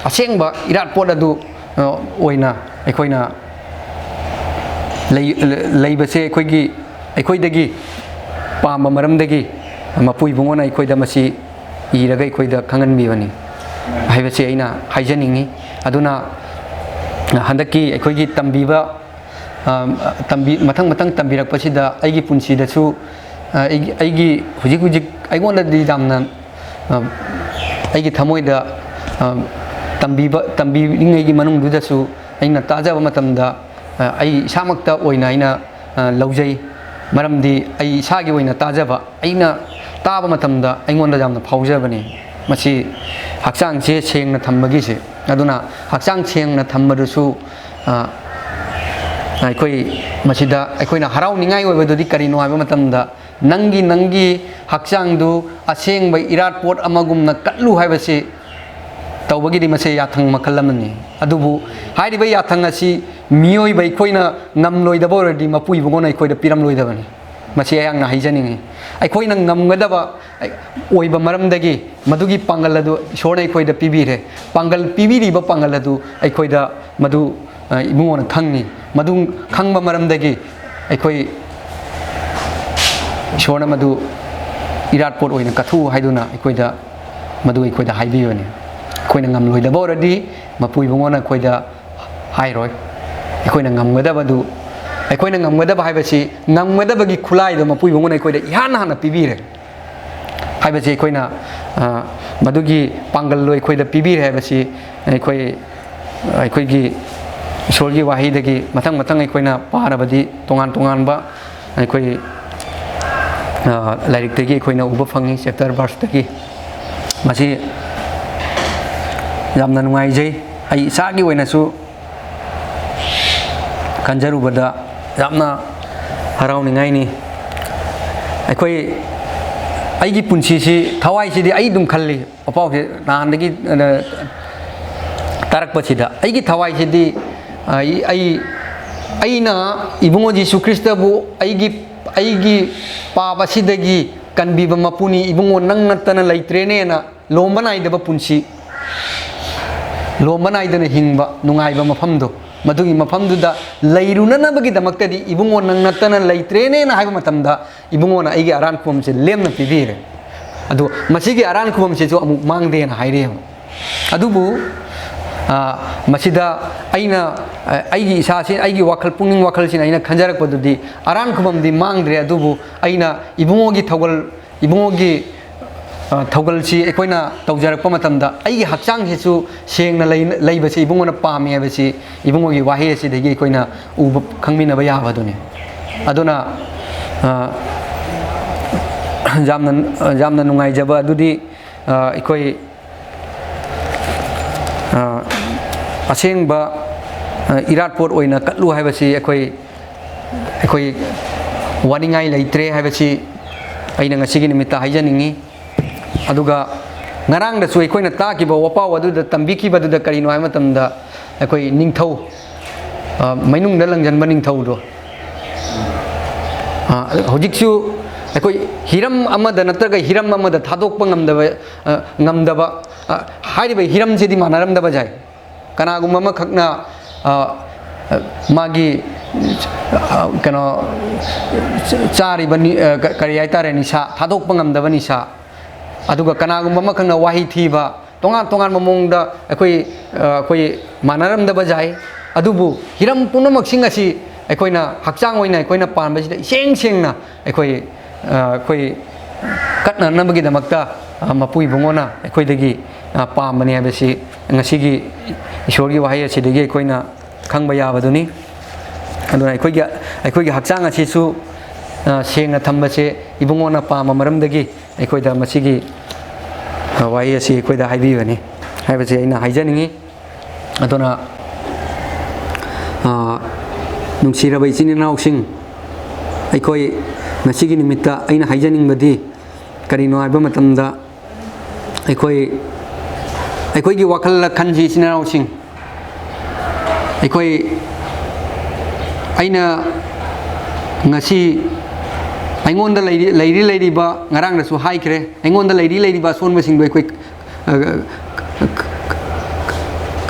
ꯑꯁꯦꯡꯕ ꯏꯔꯥꯠ ꯄꯣꯠ ꯑꯗꯨ ꯑ, ꯑꯣꯏꯅ ꯑꯩꯈꯣꯏꯅ ꯂꯩ- ꯂꯩꯕꯁꯦ ꯑꯩꯈꯣꯏꯒꯤ ꯑꯩꯈꯣꯏꯗꯒꯤ ꯄꯥꯝꯕ ꯃꯔꯝꯗꯒꯤ ꯃꯄꯨ ꯏꯕꯨꯡꯉꯣꯅ ꯑꯩꯈꯣꯏꯗ ꯃꯁꯤ ꯏꯔꯒ ꯑꯩꯈꯣꯏꯗ ꯈꯪꯍꯟꯕꯤꯕꯅꯤ ꯍꯥꯏꯕꯁꯤ ꯑꯩꯅ ꯍꯥꯏꯖꯅꯤꯡꯉꯤ꯫ ꯑꯗꯨꯅ ꯍꯟꯗꯛꯀꯤ ꯑꯩꯈꯣꯏꯒꯤ ꯇꯝꯕꯤꯕ ꯑ, ꯇꯝꯕꯤ- ꯃꯊꯪ ꯃꯊꯪ ꯇꯝꯕꯤꯔꯛꯄꯁꯤꯗ ꯑꯩꯒꯤ ꯄꯨꯟꯁꯤꯗꯁꯨ ꯑ, ꯑꯩꯒꯤ ꯑꯩꯒꯤ ꯍꯧꯖꯤꯛ ꯍꯧꯖꯤꯛ ꯑꯩꯉꯣꯟꯗꯗꯤ ꯌꯥꯝꯅ ꯑ, ꯑꯩꯒꯤ ꯊꯃꯣꯏꯗ ꯑ, ꯇꯝꯕꯤꯕ ꯇꯝꯕꯤꯔꯤꯉꯩꯒꯤ ꯃꯅꯨꯡꯗꯨꯗꯁꯨ ꯑꯩꯅ ꯇꯥꯖꯕ ꯃꯇꯝꯗ ꯑ, ꯑꯩ ꯏꯁꯥꯃꯛꯇ ꯑꯣꯏꯅ ꯑꯩꯅ ꯑ, ꯂꯧꯖꯩ꯫ ꯃꯔꯝꯗꯤ ꯑꯩ ꯏꯁꯥꯒꯤ ꯑꯣꯏꯅ ꯇꯥꯖꯕ, ꯑꯩꯅ ꯇꯥꯕ ꯃꯇꯝꯗ ꯑꯩꯉꯣꯟꯗ ꯌꯥꯝꯅ ꯐꯥꯎꯖꯕꯅꯤ꯫ ꯃꯁꯤ ꯍꯛꯆꯥꯡꯁꯦ ꯁꯦꯡꯅ ꯊꯝꯕꯒꯤꯁꯦ꯫ ꯑꯗꯨꯅ ꯍꯛꯆꯥꯡ ꯁꯦꯡꯅ ꯊꯝꯕꯗꯨꯁꯨ ꯑ, ꯑꯩꯈꯣꯏ ꯃꯁꯤꯗ ꯑꯩꯈꯣꯏꯅ ꯍꯔꯥꯎꯅꯤꯡꯉꯥꯏ ꯑꯣꯏꯕꯗꯨꯗꯤ ꯀꯔꯤꯅꯣ ꯍꯥꯏꯕ ꯃꯇꯝꯗ, ꯅꯪꯒꯤ ꯅꯪꯒꯤ ꯍꯛꯆꯥꯡꯗꯨ ꯑꯁꯦꯡꯕ ꯏꯔꯥꯠ ꯄꯣꯠ ꯑꯃꯒꯨꯝꯅ ꯀꯠꯂꯨ ꯍꯥꯏꯕꯁꯤ ꯇꯧꯕꯒꯤꯗꯤ ꯃꯁꯤ ꯌꯥꯊꯪ ꯃꯈꯜ ꯑꯃꯅꯤ꯫ ꯑꯗꯨꯕꯨ ꯍꯥꯏꯔꯤꯕ ꯌꯥꯊꯪ ꯑꯁꯤ ꯃꯤꯑꯣꯏꯕ ꯑꯩꯈꯣꯏꯅ ꯉꯝꯂꯣꯏꯗꯕ ꯑꯣꯏꯔꯗꯤ ꯃꯄꯨ ꯏꯕꯨꯡꯉꯣꯅ ꯑꯩꯈꯣꯏꯗ ꯄꯤꯔꯝꯂꯣꯏꯗꯕꯅꯤ꯫ ꯃꯁꯤ ꯑꯩꯍꯥꯛꯅ ꯍꯥꯏꯖꯅꯤꯡꯉꯤ꯫ ꯑꯩꯈꯣꯏꯅ ꯉꯝꯒꯗꯕ ꯑꯣꯏꯕ ꯃꯔꯝꯗꯒꯤ ꯃꯗꯨꯒꯤ ꯄꯥꯡꯒꯜ ꯑꯗꯨ ꯏꯁꯣꯔꯅ ꯑꯩꯈꯣꯏꯗ ꯄꯤꯕꯤꯔꯦ꯫ ꯄꯥꯡꯒꯜ ꯄꯤꯕꯤꯔꯤꯕ ꯄꯥꯡꯒꯜ ꯑꯗꯨ ꯑꯩꯈꯣꯏꯗ ꯃꯗꯨ ꯑ, ꯏꯕꯨꯡꯉꯣꯅ ꯈꯪꯉꯤ꯫ ꯃꯗꯨ ꯈꯪꯕ ꯃꯔꯝꯗꯒꯤ ꯑꯩꯈꯣꯏ ꯏꯁꯣꯔꯅ ꯃꯗꯨ ꯏꯔꯥꯠ ꯄꯣꯠ ꯑꯣꯏꯅ ꯀꯠꯊꯣꯛꯎ ꯍꯥꯏꯗꯨꯅ ꯑꯩꯈꯣꯏꯗ ꯃꯗꯨ ꯑꯩꯈꯣꯏꯗ ꯍꯥꯏꯕꯤꯕꯅꯤ꯫ ꯑꯩꯈꯣꯏꯅ ꯉꯝꯂꯣꯏꯗꯕ ꯑꯣꯏꯔꯗꯤ ꯃꯄꯨ ꯏꯕꯨꯡꯉꯣꯅ ꯑꯩꯈꯣꯏꯗ ꯍꯥꯏꯔꯣꯏ꯫ ꯑꯩꯈꯣꯏꯅ ꯉꯝꯒꯗꯕꯗꯨ, ꯑꯩꯈꯣꯏꯅ ꯉꯝꯒꯗꯕ ꯍꯥꯏꯕꯁꯤ ꯉꯝꯒꯗꯕꯒꯤ ꯈꯨꯠꯂꯥꯏꯗꯣ ꯃꯄꯨ ꯏꯕꯨꯡꯉꯣꯅ ꯑꯩꯈꯣꯏꯗ ꯏꯍꯥꯟ ꯍꯥꯟꯅ ꯄꯤꯕꯤꯔꯦ꯫ ꯍꯥꯏꯕꯁꯤ ꯑꯩꯈꯣꯏꯅ ꯑ, ꯃꯗꯨꯒꯤ ꯄꯥꯡꯒꯜꯗꯣ ꯑꯩꯈꯣꯏꯗ ꯄꯤꯕꯤꯔꯦ ꯍꯥꯏꯕꯁꯤ ꯑꯩꯈꯣꯏ ꯑꯩꯈꯣꯏꯒꯤ ꯏꯁꯣꯔꯒꯤ ꯋꯥꯍꯩꯗꯒꯤ ꯃꯊꯪ ꯃꯊꯪ ꯑꯩꯈꯣꯏꯅ ꯄꯥꯔꯕꯗꯤ ꯇꯣꯉꯥꯟ ꯇꯣꯉꯥꯟꯕ ꯑꯩꯈꯣꯏ ꯑ, ꯂꯥꯏꯔꯤꯛꯇꯒꯤ ꯑꯩꯈꯣꯏꯅ ꯎꯕ ꯐꯪꯉꯤ, ꯆꯦꯞꯇꯔ ꯚꯔꯁꯇꯒꯤ꯫ ꯃꯁꯤ ꯌꯥꯝꯅ ꯅꯨꯡꯉꯥꯏꯖꯩ꯫ ꯑꯩ ꯏꯁꯥꯒꯤ ꯑꯣꯏꯅꯁꯨ ꯈꯟꯖꯔꯨꯕꯗ ꯌꯥꯝꯅ ꯍꯔꯥꯎꯅꯤꯡꯉꯥꯏꯅꯤ꯫ ꯑꯩꯈꯣꯏ ꯑꯩꯒꯤ ꯄꯨꯟꯁꯤꯁꯤ, ꯊꯋꯥꯏꯁꯤꯗꯤ ꯑꯩ ꯑꯗꯨꯝ ꯈꯜꯂꯤ꯫ ꯄꯥꯎꯁꯦ ꯅꯍꯥꯟꯗꯒꯤ ꯑ, ꯇꯥꯔꯛꯄꯁꯤꯗ ꯑꯩꯒꯤ ꯊꯋꯥꯏꯁꯤꯗꯤ ꯑ, ꯑꯩ ꯑꯩ ꯑꯩꯅ ꯏꯕꯨꯡꯉꯣ ꯖꯤꯁꯨ ꯈ꯭ꯔꯤꯁꯇꯕꯨ ꯑꯩꯒꯤ ꯑꯩꯒꯤ ꯄꯥꯞ ꯑꯁꯤꯗꯒꯤ ꯀꯟꯕꯤꯕ ꯃꯄꯨꯅꯤ, ꯏꯕꯨꯡꯉꯣ ꯅꯪ ꯅꯠꯇꯅ ꯂꯩꯇ꯭ꯔꯦꯅꯦꯅ ꯂꯣꯝꯕ ꯅꯥꯏꯗꯕ ꯄꯨꯟꯁꯤ꯫ ꯂꯣꯝꯕ ꯅꯥꯏꯗꯅ ꯍꯤꯡꯕ ꯅꯨꯡꯉꯥꯏꯕ ꯃꯐꯝꯗꯣ, ꯃꯗꯨꯒꯤ ꯃꯐꯝꯗꯨꯗ ꯂꯩꯔꯨꯅꯅꯕꯒꯤꯗꯃꯛꯇꯗꯤ ꯏꯕꯨꯡꯉꯣ ꯅꯪ ꯅꯠꯇꯅ ꯂꯩꯇ꯭ꯔꯦꯅꯦꯅ ꯍꯥꯏꯕ ꯃꯇꯝꯗ, ꯏꯕꯨꯡꯉꯣꯅ ꯑꯩꯒꯤ ꯑꯔꯥꯟ ꯈꯨꯕꯝꯁꯦ ꯂꯦꯝꯅ ꯄꯤꯕꯤꯔꯦ꯫ ꯑꯗꯨ ꯃꯁꯤꯒꯤ ꯑꯔꯥꯟ ꯈꯨꯕꯝꯁꯤꯁꯨ ꯑꯃꯨꯛ ꯃꯥꯡꯗꯦꯅ ꯍꯥꯏꯔꯛꯑꯦꯕ꯫ ꯑꯗꯨꯕꯨ, ꯑ, ꯃꯁꯤꯗ ꯑꯩꯅ, ꯑ, ꯑꯩꯒꯤ ꯏꯁꯥꯁꯤ, ꯑꯩꯒꯤ ꯋꯥꯈꯜ, ꯄꯨꯛꯅꯤꯡ ꯋꯥꯈꯜꯁꯤꯅ ꯑꯩꯅ ꯈꯟꯖꯔꯛꯄꯗꯨꯗꯤ, ꯑꯔꯥꯟ ꯈꯨꯕꯝꯗꯤ ꯃꯥꯡꯗ꯭ꯔꯦ, ꯑꯗꯨꯕꯨ ꯑꯩꯅ ꯏꯕꯨꯡꯉꯣꯒꯤ ꯊꯧꯒꯜ, ꯏꯕꯨꯡꯉꯣꯒꯤ, ꯑ, ꯊꯧꯒꯜꯁꯤ ꯑꯩꯈꯣꯏꯅ ꯇꯧꯖꯔꯛꯄ ꯃꯇꯝꯗ, ꯑꯩꯒꯤ ꯍꯛꯆꯥꯡꯁꯤꯁꯨ ꯁꯦꯡꯅ ꯂꯩ-, ꯂꯩꯕꯁꯤ ꯏꯕꯨꯡꯉꯣꯅ ꯄꯥꯝꯃꯤ ꯍꯥꯏꯕꯁꯤ ꯏꯕꯨꯡꯉꯣꯒꯤ ꯋꯥꯍꯩ ꯑꯁꯤꯗꯒꯤ ꯑꯩꯈꯣꯏꯅ ꯎꯕ, ꯈꯪꯃꯤꯟꯅꯕ ꯌꯥꯕ ꯑꯗꯨꯅꯤ꯫ ꯑꯗꯨꯅ, ꯑ, ꯌꯥꯝꯅ, ꯌꯥꯝꯅ ꯅꯨꯡꯉꯥꯏꯖꯕ ꯑꯗꯨꯗꯤ, ꯑ, ꯑꯩꯈꯣꯏ, ꯑ, ꯑꯁꯦꯡꯕ, ꯑ, ꯏꯔꯥꯠꯄꯣꯠ ꯑꯣꯏꯅ ꯀꯠꯂꯨ ꯍꯥꯏꯕꯁꯤ ꯑꯩꯈꯣꯏ, ꯑꯩꯈꯣꯏ ꯋꯥꯅꯤꯡꯉꯥꯏ ꯂꯩꯇ꯭ꯔꯦ ꯍꯥꯏꯕꯁꯤ ꯑꯩꯅ ꯉꯁꯤꯒꯤ ꯅꯨꯃꯤꯠꯇ ꯍꯥꯏꯖꯅꯤꯡꯉꯤ꯫ ꯑꯗꯨꯒ ꯉꯔꯥꯡꯗꯁꯨ ꯑꯩꯈꯣꯏꯅ ꯇꯥꯈꯤꯕ ꯋꯥꯄꯥꯎ ꯑꯗꯨꯗ, ꯇꯝꯕꯤꯈꯤꯕꯗꯨꯗ ꯀꯔꯤꯅꯣ ꯍꯥꯏꯕ ꯃꯇꯝꯗ, ꯑꯩꯈꯣꯏ ꯅꯤꯡꯊꯧ, ꯑ, ꯃꯩꯅꯨꯡꯗ ꯂꯪꯁꯤꯟꯕ ꯅꯤꯡꯊꯧꯗꯣ, ꯑ, ꯍꯧꯖꯤꯛꯁꯨ ꯑꯩꯈꯣꯏ ꯍꯤꯔꯝ ꯑꯃꯗ ꯅꯠꯇ꯭ꯔꯒ ꯍꯤꯔꯝ ꯑꯃꯗ ꯊꯥꯗꯣꯛꯄ ꯉꯝꯗꯕ, ꯑ, ꯉꯝꯗꯕ, ꯑ, ꯍꯥꯏꯔꯤꯕ ꯍꯤꯔꯝꯁꯤꯗꯤ ꯃꯥꯟꯅꯔꯝꯗꯕ ꯌꯥꯏ꯫ ꯀꯅꯥꯒꯨꯝꯕ ꯑꯃꯈꯛꯅ, ꯑ, ꯑ, ꯃꯥꯒꯤ, ꯑ, ꯀꯩꯅꯣ, ꯆꯥꯔꯤꯕ ꯅꯤ-, ꯑ, ꯀ-, ꯀꯔꯤ ꯍꯥꯏꯇꯥꯔꯦ, ꯅꯤꯁꯥ, ꯊꯥꯗꯣꯛꯄ ꯉꯝꯗꯕ ꯅꯤꯁꯥ, ꯑꯗꯨꯒ ꯀꯅꯥꯒꯨꯝꯕ ꯑꯃꯈꯛꯅ ꯋꯥꯍꯩ ꯊꯤꯕ, ꯇꯣꯉꯥꯟ ꯇꯣꯉꯥꯟꯕ ꯃꯑꯣꯡꯗ ꯑꯩꯈꯣꯏ, ꯑ, ꯑꯩꯈꯣꯏ ꯃꯥꯟꯅꯔꯝꯗꯕ ꯌꯥꯏ꯫ ꯑꯗꯨꯕꯨ ꯍꯤꯔꯝ ꯄꯨꯝꯅꯃꯛꯁꯤꯡ ꯑꯁꯤ ꯑꯩꯈꯣꯏꯅ ꯍꯛꯆꯥꯡ ꯑꯣꯏꯅ ꯑꯩꯈꯣꯏꯅ ꯄꯥꯟꯕꯁꯤꯗ ꯏꯁꯦꯡ ꯁꯦꯡꯅ ꯑꯩꯈꯣꯏ, ꯑ, ꯑꯩꯈꯣꯏ ꯀꯠꯅꯅꯕꯒꯤꯗꯃꯛꯇ, ꯑ, ꯃꯄꯨ ꯏꯕꯨꯡꯉꯣꯅ ꯑꯩꯈꯣꯏꯗꯒꯤ, ꯑ, ꯄꯥꯝꯕꯅꯤ ꯍꯥꯏꯕꯁꯤ ꯉꯁꯤꯒꯤ ꯏꯁꯣꯔꯒꯤ ꯋꯥꯍꯩ ꯑꯁꯤꯗꯒꯤ ꯑꯩꯈꯣꯏꯅ ꯈꯪꯕ ꯌꯥꯕꯗꯨꯅꯤ꯫ ꯑꯗꯨꯅ ꯑꯩꯈꯣꯏꯒꯤ, ꯑꯩꯈꯣꯏꯒꯤ ꯍꯛꯆꯥꯡ ꯑꯁꯤꯁꯨ, ꯑ, ꯁꯦꯡꯅ ꯊꯝꯕꯁꯦ ꯏꯕꯨꯡꯉꯣꯅ ꯄꯥꯝꯕ ꯃꯔꯝꯗꯒꯤ ꯑꯩꯈꯣꯏꯗ ꯃꯁꯤꯒꯤ, ꯑ, ꯋꯥꯍꯩ ꯑꯁꯤ ꯑꯩꯈꯣꯏꯗ ꯍꯥꯏꯕꯤꯕꯅꯤ ꯍꯥꯏꯕꯁꯤ ꯑꯩꯅ ꯍꯥꯏꯖꯅꯤꯡꯉꯤ꯫ ꯑꯗꯨꯅ, ꯑ, ꯅꯨꯡꯁꯤꯔꯕ ꯏꯆꯤꯟ ꯏꯅꯥꯎꯁꯤꯡ, ꯑꯩꯈꯣꯏ ꯉꯁꯤꯒꯤ ꯅꯨꯃꯤꯠꯇ ꯑꯩꯅ ꯍꯥꯏꯖꯅꯤꯡꯕꯗꯤ ꯀꯔꯤꯅꯣ ꯍꯥꯏꯕ ꯃꯇꯝꯗ, ꯑꯩꯈꯣꯏ, ꯑꯩꯈꯣꯏꯒꯤ ꯋꯥꯈꯜꯗ ꯈꯟꯁꯤ, ꯏꯆꯤꯟ ꯏꯅꯥꯎꯁꯤꯡ꯫ ꯑꯩꯈꯣꯏ, ꯑꯩꯅ ꯉꯁꯤ ꯑꯩꯉꯣꯟꯗ ꯂꯩꯔꯤ, ꯂꯩꯔꯤ ꯂꯩꯔꯤꯕ, ꯉꯔꯥꯡꯗꯁꯨ ꯍꯥꯏꯈ꯭ꯔꯦ, ꯑꯩꯉꯣꯟꯗ ꯂꯩꯔꯤ ꯂꯩꯔꯤꯕ ꯑꯁꯣꯟꯕꯁꯤꯡꯗꯣ ꯑꯩꯈꯣꯏ, ꯑ,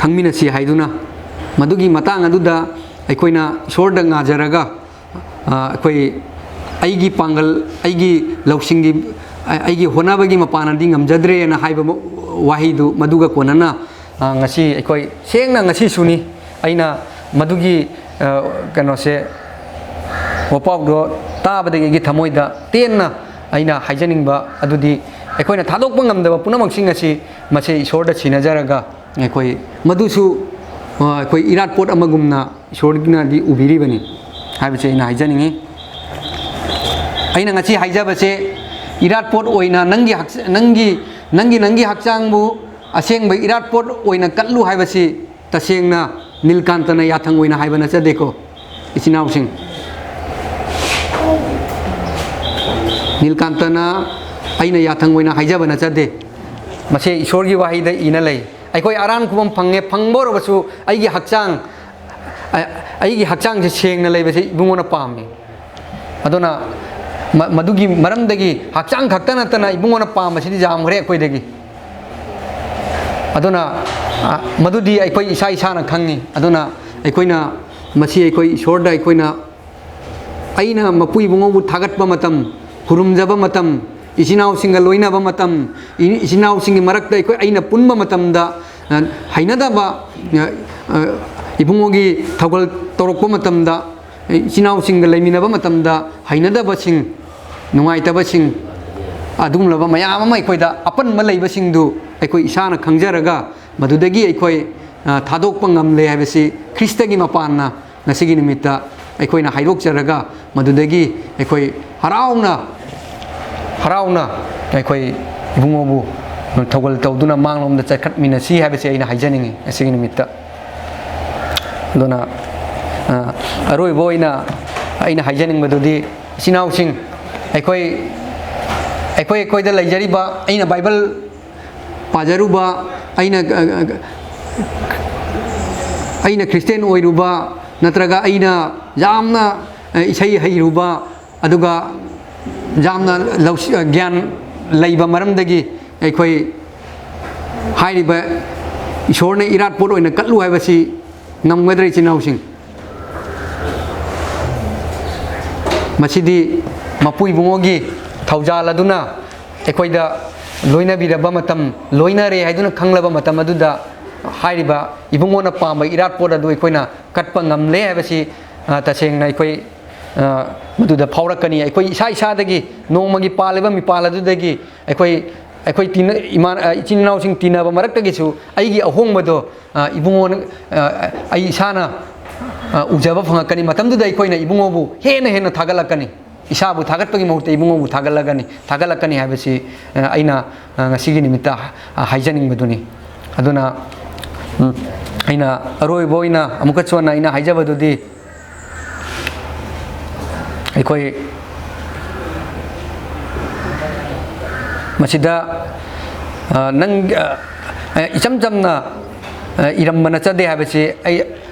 ꯈꯪꯃꯤꯟꯅꯁꯤ ꯍꯥꯏꯗꯨꯅ, ꯃꯗꯨꯒꯤ ꯃꯇꯥꯡ ꯑꯗꯨꯗ ꯑꯩꯈꯣꯏꯅ ꯏꯁꯣꯔꯗ ꯉꯥꯖꯔꯒ, ꯑ, ꯑꯩꯈꯣꯏ, "ꯑꯩꯒꯤ ꯄꯥꯡꯒꯜ, ꯑꯩꯒꯤ ꯂꯧꯁꯤꯡꯒꯤ, ꯑ-, ꯑꯩꯒꯤ ꯍꯣꯠꯅꯕꯒꯤ ꯃꯄꯥꯟꯅꯗꯤ ꯉꯝꯖꯗ꯭ꯔꯦꯅ" ꯍꯥꯏꯕ ꯃ-, ꯋꯥꯍꯩꯗꯨ, ꯃꯗꯨꯒ ꯀꯣꯟꯅꯅ, ꯑ, ꯉꯁꯤ ꯑꯩꯈꯣꯏ ꯁꯦꯡꯅ ꯉꯁꯤꯁꯨꯅꯤ ꯑꯩꯅ ꯃꯗꯨꯒꯤ, ꯑ, ꯀꯩꯅꯣꯁꯦ, ꯋꯥꯄꯥꯎꯗꯣ ꯇꯥꯕꯗꯒꯤ ꯑꯩꯒꯤ ꯊꯃꯣꯏꯗ ꯇꯦꯟꯅ ꯑꯩꯅ ꯍꯥꯏꯖꯅꯤꯡꯕ ꯑꯗꯨꯗꯤ, ꯑꯩꯈꯣꯏꯅ ꯊꯥꯗꯣꯛꯄ ꯉꯝꯗꯕ ꯄꯨꯝꯅꯃꯛꯁꯤꯡ ꯑꯁꯤ ꯃꯁꯤ ꯏꯁꯣꯔꯗ ꯁꯤꯟꯅꯖꯔꯒ, ꯑꯩꯈꯣꯏ ꯃꯗꯨꯁꯨ, ꯑ, ꯑꯩꯈꯣꯏ ꯏꯔꯥꯠꯄꯣꯠ ꯑꯃꯒꯨꯝꯅ ꯏꯁꯣꯔꯅꯗꯤ ꯎꯕꯤꯔꯤꯕꯅꯤ ꯍꯥꯏꯕꯁꯦ ꯑꯩꯅ ꯍꯥꯏꯖꯅꯤꯡꯉꯤ꯫ ꯑꯩꯅ ꯉꯁꯤ ꯍꯥꯏꯖꯕꯁꯦ, ꯏꯔꯥꯠꯄꯣꯠ ꯑꯣꯏꯅ ꯅꯪꯒꯤ ꯍꯛꯆ-, ꯅꯪꯒꯤ, ꯅꯪꯒꯤ, ꯅꯪꯒꯤ ꯍꯛꯆꯥꯡꯕꯨ ꯑꯁꯦꯡꯕ ꯏꯔꯥꯠꯄꯣꯠ ꯑꯣꯏꯅ ꯀꯠꯂꯨ ꯍꯥꯏꯕꯁꯤ ꯇꯁꯦꯡꯅ ꯅꯤꯜꯀꯥꯟꯇꯅ ꯌꯥꯊꯪ ꯑꯣꯏꯅ ꯍꯥꯏꯕ ꯅꯠꯆꯗꯦꯀꯣ, ꯏꯆꯤꯟ ꯏꯅꯥꯎꯁꯤꯡ꯫ ꯅꯤꯜꯀꯥꯟꯇꯅ ꯑꯩꯅ ꯌꯥꯊꯪ ꯑꯣꯏꯅ ꯍꯥꯏꯖꯕ ꯅꯠꯆꯗꯦ꯫ ꯃꯁꯤ ꯏꯁꯣꯔꯒꯤ ꯋꯥꯍꯩꯗ ꯏꯅ ꯂꯩ꯫ ꯑꯩꯈꯣꯏ ꯑꯔꯥꯟ ꯈꯨꯕꯝ ꯐꯪꯉꯦ, ꯐꯪꯕ ꯑꯣꯏꯔꯕꯁꯨ ꯑꯩꯒꯤ ꯍꯛꯆꯥꯡ, ꯑ-, ꯑꯩꯒꯤ ꯍꯛꯆꯥꯡꯁꯦ ꯁꯦꯡꯅ ꯂꯩꯕꯁꯦ ꯏꯕꯨꯡꯉꯣꯅ ꯄꯥꯝꯃꯤ꯫ ꯑꯗꯨꯅ ꯃ-, ꯃꯗꯨꯒꯤ ꯃꯔꯝꯗꯒꯤ ꯍꯛꯆꯥꯡ ꯈꯛꯇ ꯅꯠꯇꯅ ꯏꯕꯨꯡꯉꯣꯅ ꯄꯥꯝꯕꯁꯤꯗꯤ ꯌꯥꯝꯈ꯭ꯔꯦ ꯑꯩꯈꯣꯏꯗꯒꯤ꯫ ꯑꯗꯨꯅ, ꯑ, ꯃꯗꯨꯗꯤ ꯑꯩꯈꯣꯏ ꯏꯁꯥ ꯏꯁꯥꯅ ꯈꯪꯉꯤ꯫ ꯑꯗꯨꯅ ꯑꯩꯈꯣꯏꯅ ꯃꯁꯤ ꯑꯩꯈꯣꯏ ꯏꯁꯣꯔꯗ ꯑꯩꯈꯣꯏꯅ, ꯑꯩꯅ ꯃꯄꯨ ꯏꯕꯨꯡꯉꯣꯕꯨ ꯊꯥꯒꯠꯄ ꯃꯇꯝ, ꯈꯨꯔꯨꯝꯖꯕ ꯃꯇꯝ, ꯏꯆꯤꯟ ꯏꯅꯥꯎꯁꯤꯡꯒ ꯂꯣꯏꯅꯕ ꯃꯇꯝ, ꯏ-, ꯏꯆꯤꯟ ꯏꯅꯥꯎꯁꯤꯡꯒꯤ ꯃꯔꯛꯇ ꯑꯩꯈꯣꯏ, ꯑꯩꯅ ꯄꯨꯟꯕ ꯃꯇꯝꯗ, ꯑ, ꯍꯩꯅꯗꯕ, ꯑ, ꯑ, ꯏꯕꯨꯡꯉꯣꯒꯤ ꯊꯧꯒꯜ ꯇꯧꯔꯛꯄ ꯃꯇꯝꯗ, ꯏꯆꯤꯟ ꯏꯅꯥꯎꯁꯤꯡꯒ ꯂꯩꯃꯤꯟꯅꯕ ꯃꯇꯝꯗ ꯍꯩꯅꯗꯕꯁꯤꯡ, ꯅꯨꯡꯉꯥꯏꯇꯕꯁꯤꯡ, ꯑꯗꯨꯒꯨꯝꯂꯕ ꯃꯌꯥꯝ ꯑꯃ ꯑꯩꯈꯣꯏꯗ ꯑꯄꯟꯕ ꯂꯩꯕꯁꯤꯡꯗꯨ ꯑꯩꯈꯣꯏ ꯏꯁꯥꯅ ꯈꯪꯖꯔꯒ, ꯃꯗꯨꯗꯒꯤ ꯑꯩꯈꯣꯏ, ꯑ, ꯊꯥꯗꯣꯛꯄ ꯉꯝꯂꯦ ꯍꯥꯏꯕꯁꯤ ꯈ꯭ꯔꯤꯁꯇꯒꯤ ꯃꯄꯥꯟꯅ ꯉꯁꯤꯒꯤ ꯅꯨꯃꯤꯠꯇ ꯑꯩꯈꯣꯏꯅ ꯍꯥꯏꯗꯣꯛꯆꯔꯒ, ꯃꯗꯨꯗꯒꯤ ꯑꯩꯈꯣꯏ ꯍꯔꯥꯎꯅ, ꯍꯔꯥꯎꯅ ꯑꯩꯈꯣꯏ ꯏꯕꯨꯡꯉꯣꯕꯨ ꯊꯧꯒꯜ ꯇꯧꯗꯨꯅ ꯃꯥꯡꯂꯣꯝꯗ ꯆꯠꯈꯠꯃꯤꯟꯅꯁꯤ ꯍꯥꯏꯕꯁꯤ ꯑꯩꯅ ꯍꯥꯏꯖꯅꯤꯡꯉꯤ ꯉꯁꯤꯒꯤ ꯅꯨꯃꯤꯠꯇ꯫ ꯑꯗꯨꯅ, ꯑ, ꯑꯔꯣꯏꯕ ꯑꯣꯏꯅ ꯑꯩꯅ ꯍꯥꯏꯖꯅꯤꯡꯕꯗꯨꯗꯤ, ꯏꯆꯤꯟ ꯏꯅꯥꯎꯁꯤꯡ, ꯑꯩꯈꯣꯏ, ꯑꯩꯈꯣꯏ ꯑꯩꯈꯣꯏꯗ ꯂꯩꯖꯔꯤꯕ, ꯑꯩꯅ ꯕꯥꯏꯕꯜ ꯄꯥꯖꯔꯨꯕ, ꯑꯩꯅ, ꯑ, ꯑ, ꯑꯩꯅ ꯈ꯭ꯔꯤꯁꯇꯦꯟ ꯑꯣꯏꯔꯨꯕ, ꯅꯠꯇ꯭ꯔꯒ ꯑꯩꯅ ꯌꯥꯝꯅ, ꯑ, ꯏꯁꯩ ꯍꯩꯔꯨꯕ, ꯑꯗꯨꯒ ꯌꯥꯝꯅ ꯂꯧꯁꯤ-, ꯒ꯭ꯌꯥꯟ ꯂꯩꯕ ꯃꯔꯝꯗꯒꯤ ꯑꯩꯈꯣꯏ ꯍꯥꯏꯔꯤꯕ ꯏꯁꯣꯔꯅ ꯏꯔꯥꯠ ꯄꯣꯠ ꯑꯣꯏꯅ ꯀꯠꯂꯨ ꯍꯥꯏꯕꯁꯤ ꯉꯝꯒꯗ꯭ꯔꯥ, ꯏꯆꯤꯟ ꯏꯅꯥꯎꯁꯤꯡ? ꯃꯁꯤꯗꯤ ꯃꯄꯨ ꯏꯕꯨꯡꯉꯣꯒꯤ ꯊꯧꯖꯥꯜ ꯑꯗꯨꯅ ꯑꯩꯈꯣꯏꯗ ꯂꯣꯏꯅꯕꯤꯔꯕ ꯃꯇꯝ, ꯂꯣꯏꯅꯔꯦ ꯍꯥꯏꯗꯨꯅ ꯈꯪꯂꯕ ꯃꯇꯝ ꯑꯗꯨꯗ, ꯍꯥꯏꯔꯤꯕ ꯏꯕꯨꯡꯉꯣꯅ ꯄꯥꯝꯕ ꯏꯔꯥꯠ ꯄꯣꯠ ꯑꯗꯨ ꯑꯩꯈꯣꯏꯅ ꯀꯠꯄ ꯉꯝꯂꯦ ꯍꯥꯏꯕꯁꯤ, ꯑ, ꯇꯁꯦꯡꯅ ꯑꯩꯈꯣꯏ, ꯑ, ꯃꯗꯨꯗ ꯐꯥꯎꯔꯛꯀꯅꯤ꯫ ꯑꯩꯈꯣꯏ ꯏꯁꯥ ꯏꯁꯥꯗꯒꯤ, ꯅꯣꯡꯃꯒꯤ ꯄꯥꯜꯂꯤꯕ ꯃꯤꯄꯥꯜ ꯑꯗꯨꯗꯒꯤ, ꯑꯩꯈꯣꯏ, ꯑꯩꯈꯣꯏ ꯇꯤꯟꯅ-, ꯏꯃꯥꯟ-, ꯑ, ꯏꯆꯤꯟ ꯏꯅꯥꯎꯁꯤꯡ ꯇꯤꯟꯅꯕ ꯃꯔꯛꯇꯒꯤꯁꯨ ꯑꯩꯒꯤ ꯑꯍꯣꯡꯕꯗꯣ, ꯑ, ꯏꯕꯨꯡꯉꯣꯅ, ꯑ, ꯑꯩ ꯏꯁꯥꯅ, ꯑ, ꯎꯖꯕ ꯐꯪꯉꯛꯀꯅꯤ꯫ ꯃꯇꯝꯗꯨꯗ ꯑꯩꯈꯣꯏꯅ ꯏꯕꯨꯡꯉꯣꯕꯨ ꯍꯦꯟꯅ ꯍꯦꯟꯅ ꯊꯥꯒꯠꯂꯛꯀꯅꯤ꯫ ꯏꯁꯥꯕꯨ ꯊꯥꯒꯠꯄꯒꯤ ꯃꯍꯨꯠꯇ ꯏꯕꯨꯡꯉꯣꯕꯨ ꯊꯥꯒꯠꯂꯒꯅꯤ, ꯊꯥꯒꯠꯂꯛꯀꯅꯤ ꯍꯥꯏꯕꯁꯤ, ꯑ, ꯑꯩꯅ, ꯑ, ꯉꯁꯤꯒꯤ ꯅꯨꯃꯤꯠꯇ, ꯑ, ꯍꯥꯏꯖꯅꯤꯡꯕꯗꯨꯅꯤ꯫ ꯑꯗꯨꯅ, ꯎꯝ, ꯑꯩꯅ ꯑꯔꯣꯏꯕ ꯑꯣꯏꯅ ꯑꯃꯨꯛꯀꯁꯨ ꯍꯟꯅ ꯑꯩꯅ ꯍꯥꯏꯖꯕꯗꯨꯗꯤ, ꯑꯩꯈꯣꯏ ꯃꯁꯤꯗ, ꯑ, ꯅꯪ, ꯑ, ꯏꯆꯝ ꯆꯝꯅ, ꯑ, ꯏꯔꯝꯕ ꯅꯠꯆꯗꯦ ꯍꯥꯏꯕꯁꯤ ꯑꯩ,